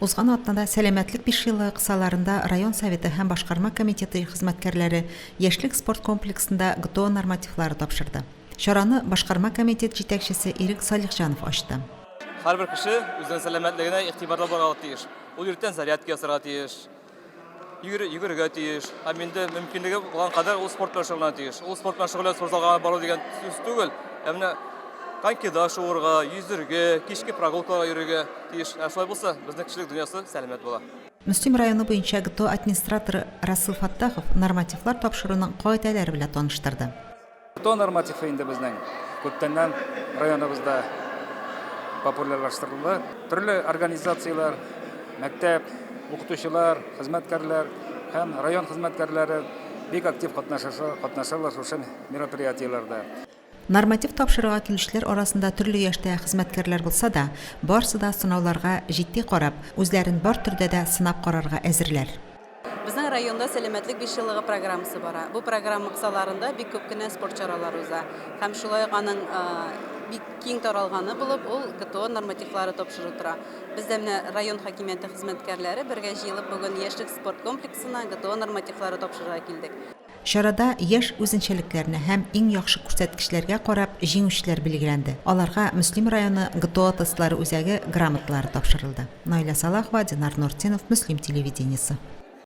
Узган атнада Сәламәтлек бишьеллыгы кысаларында район Советы һәм башкарма комитеты хезмәткәрләре Яшьлек спорт комплексында ГТО нормативлары тапшырды. Чараны башкарма комитет җитәкчесе Ирек Салихҗанов ачты. Һәрбер кеше үзенең сәламәтлегенә игътибарлы булырга тиеш. Ул иртән зарядка ясарга тиеш, йөгерергә тиеш һәм инде мөмкинлеге булган кадәр ул спорт белән шөгыльләнергә тиеш. Ул спорт белән шөгыльләнү спортзалга бару дигән сүз түгел, ә менә конькида шуырга, йөзергә, кичке прогулкаларга йөрергә тиеш. Ә шулай булса, безнең кешелек дөньясы сәламәт була. Мөслим районы буенча ГТО администраторы Расил Фәттахов нормативлар тапшыруның кагыйдәләре белән таныштырды. ГТО нормативы инде безнең күптәннән районыбызда популярлаштырылды. Төрле организацияләр, мәктәп, укытучылар, хезмәткәрләр һәм район хезмәткәрләре бик актив катнашалар шушы мероприятиеләрдә. Норматив тапшырырга килүчеләр арасында төрле яшьтәге хезмәткәрләр булса да, барысы да сынауларга җитди карап, үзләрен бар төрдә дә сынап карарга әзерләр. Безнең районда Сәламәтлек бишьеллыгы программасы бара. Бу программа кысаларында бик күп кенә спорт чаралары уза. Һәм шулай ук аның бик киң таралганы булып, ул ГТО нормативлары тапшыру тора. Без дә менә район хакимияте хезмәткәрләре бергә җыелып бүген Яшьлек спорт комплексына ГТО нормативлары тапшырырга килдек. Чарада яшь үзенчәлекләренә һәм иң яхшы күрсәткечләргә карап җиңүчеләр билгеләнде. Аларга Мөслим районы ГТО тестлары үзәге грамоталары тапшырылды. Наилә Салахова, Динар Нуртдинов, Мөслим телевидениесе.